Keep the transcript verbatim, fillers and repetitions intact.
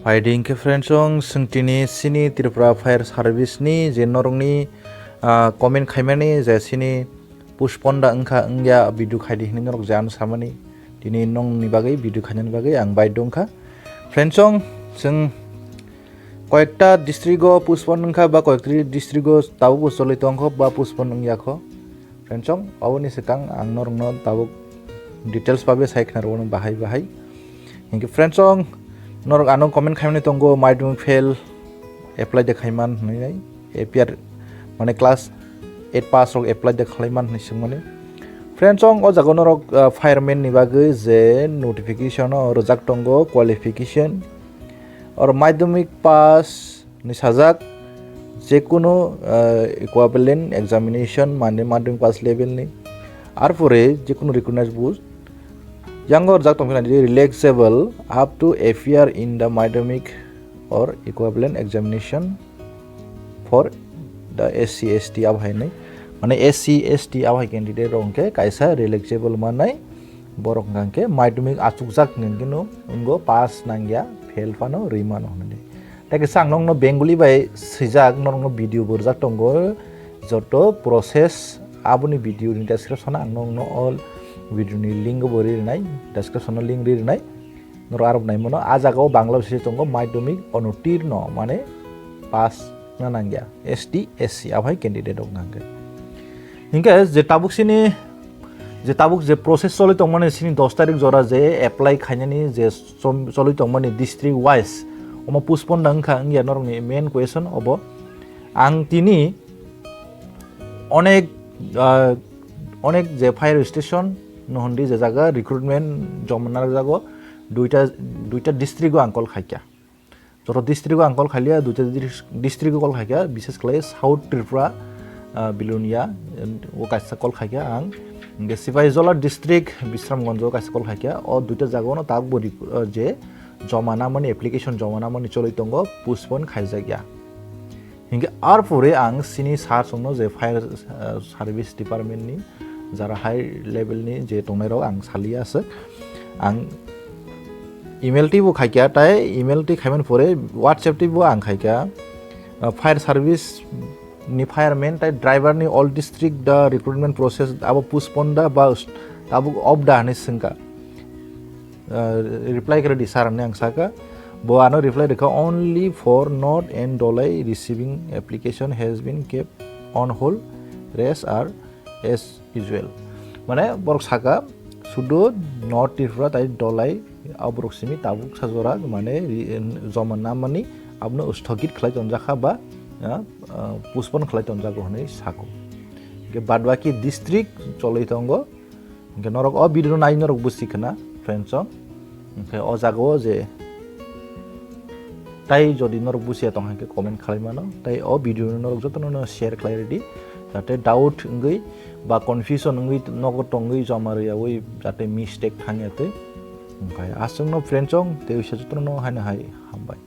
Paidi hwnkhe friends, chwng tini sini Tripura Fire Service ni je norokni, ah, comment khaimani je sini postpone da wngkha wngya video khaidi hinwi norok je ano samani, tini nongni bagwi video khainani bagwi ang baidho wngkha. Friends, chwng koyekta district o postpone wngkha ba koyekta district o tabuk bo cholwi tongkho ba postpone wngya kho. Friends, aboni swkang ang norokno tabuk details babe sai khna rwno bahai bahai. Hinkhe friends, norok ano comment khaimani tongo, madhyamik fail apply de khaiman hinwi, A P R mane class eight pass rok apply de khlaiman hinwi swngmani. Friends, o jaga norok, ah, fireman ni bagwi je notification o rwjak tongo, qualification or madhyamik pass ni sajak, jekunu, ah, equivalent examination mane madhyamik pass level ni, arpore jekunu recognized post yango rwjak tongphina di relaxable up to appear in the madhyamik or equivalent examination for the S C S T abo hai nai. Mane S C S T abo hai candidate rok hwnkhe kaisa relaxable manai, borok hwnkha hwnkhe madhyamik achukjak hwnkhe no wngkha pass nangya, fail phano rwi mano hwnwi. Tei kisa ang nokno Bengali bai swijak, norokno video bo rwjak tongo, joto process aboni video ni description o ang nokno all video ni link bo ri rwnai, description o link ri rwnai. Norok arok nai mano, a jaga o Bangla bai se tongo madhyamik onutirno, mane pass na nangya, S T, S C abo hai candidate rok hwnkha hwnkhe. Hinkhe je tabuk sini, je tabuk je process cholwi tongmani sini dos tarik jora je apply khainani je chom-, cholwi tongmani district wise, omo postpone da wngkha wngya norokni main question obo. Ang tini onek, ah, onek je fire station no hwndi je jaga recruitment joma narwkjago, duita, duita district o ang call khaikha. Joto district o ang call khailia, duita dis-, district o call khaikha, bises khlai South Tripura, ah, Bilonia, o kaisa call khaikha ang. Hinkhe Sipahijala district, Bisramganj o kaisa call khaikha. O duita jaga o no tabuk bo rec-, ah, je joma namani, application joma namani cholwi tongo, postpone khaijakya. Hinkhe arpore ang sini sir songno je fire, ah, service department ni jara high level ni je tongnai rok ang salia aswk. Ang email twi bo khaikha, tai email twi khaimani pore WhatsApp twi bo ang khaikha, ah, fire service ni fireman tai driver ni all district da recruitment process abo postpone da ba tabuk off da hinwi swngkha. Ah, reply khe rwdi sir hinwi ang sakha. Bo ano reply rwkha, "Only for North and Dholai receiving application has been kept on hold, rest are as usual." Mane borok sakha, sudu North Tripura tai Dholai, aborok simi tabuk sajora, mane ri-, joma namani abono sthogit khlai tonjakha ba, ah, ah, postpone khlai tonjago hinwi sako. Hinkhe badbaki district cholwi tongo. Hinkhe norok o video no nai norok busi khna, friends o. Hinkhe o jaga o je tai jodi norok busiya tong hinkhe comment khlai mano. Tai o video no norok jotono no share khlai rwdi. Jate doubt wngwi ba confusion wngwi nogo tongwi joma rwyawi jate mistake thangya twi. Hinkhe aswkno friends o tei uisa jotono no haino hai hambai.